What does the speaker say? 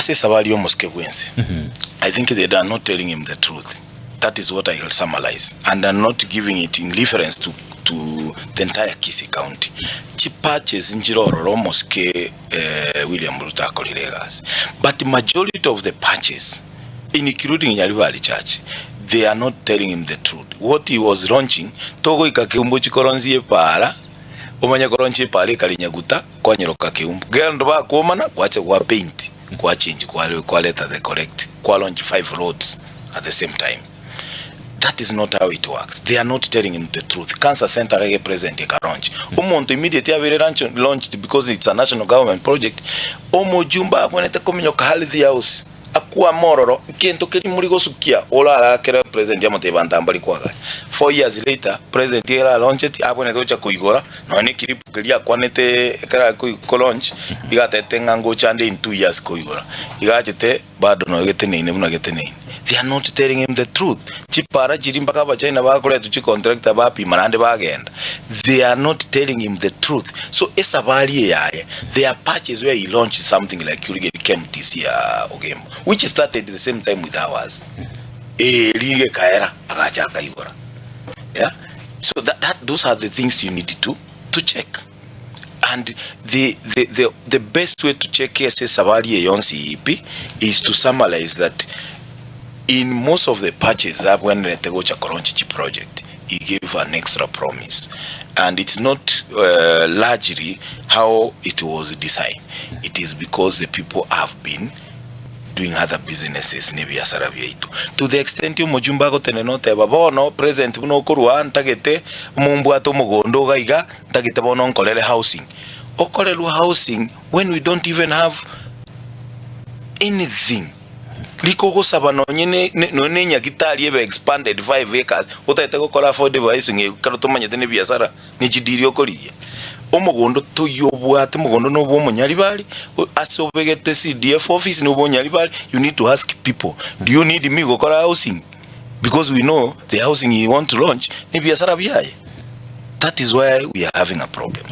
Ase esabari y'omosike bwense, I think they are not telling him the truth. That is what I will summarize and I'm not giving it in reference to, to the entire Kisii County. Chipatches nchire ororo omosike eh, William Ruto akorire egasi but majority of the patches including Nyaribari Church they are not telling him the truth. What he was launching togoika keumbu chikoronsi epaara omanye koronchi epaara ekare nyaguta Kwanyeroka keumbu. Gento bakwomana gwacha gwa paint gwa change kwa kwareta the correct kwa launch five roads at the same time. That is not how it works. They are not telling him the truth. Cancer center gage president eka launch. Omonto immediately abeire launch, launched because it's a national government project. Omojumbe abwenerete kominyoka health house Akwame ororo, gento keria mori gosukia orarakere president amotebie banto aba mbari koagacha. 4 years later president ekero alauncheti abwenerete gocha koigora nonya ne clip keria akwanete ekero are ko launch iga atebete ng'a ngocha ande in 2 years koigora. Iga achete bado nonya geteneine buna geteneine. They are not telling him the truth. Chipara chiria mpaka abachina bakoretwa chicontractor bapima naende bagenda. They are not telling him the truth. So esabari eye yaye there are patches where he launched something like Urigeri KMTC ya Ogembo which started the same time with ours. Eh, riria ekaera agacha akaigora. Yeah? So that, that those are the things you need to to check. And the, the, the, the best way to check ase esabari eye yonsi ipi is to summarize that in most of the patches abwenerete gocha kolaunch chiproject he gave an extra promise and it's not largely how it was designed it is because the people have been doing other businesses ne ebiasara biaito to the extent omochumba agotenena oteba bono president buna okorwa aa ntagete mombwate omogondo iga iga ntagete bono nkorere housing okorerwa housing when we don't even have anything Rika ogosaba nonye ne nonye ne enyagitari ebe expanded 5 acres otagete gokora affordable housing ekero tomanyete ne ebiasara ne chidiri okorigia. Omogondo toiyo obwate omogondo nobe omonyaribari ase obegete CDF office nobe onyaribari you need to ask people do you need me gokora housing because we know the housing you want to launch ne ebiasara biaye that is why we are having a problem.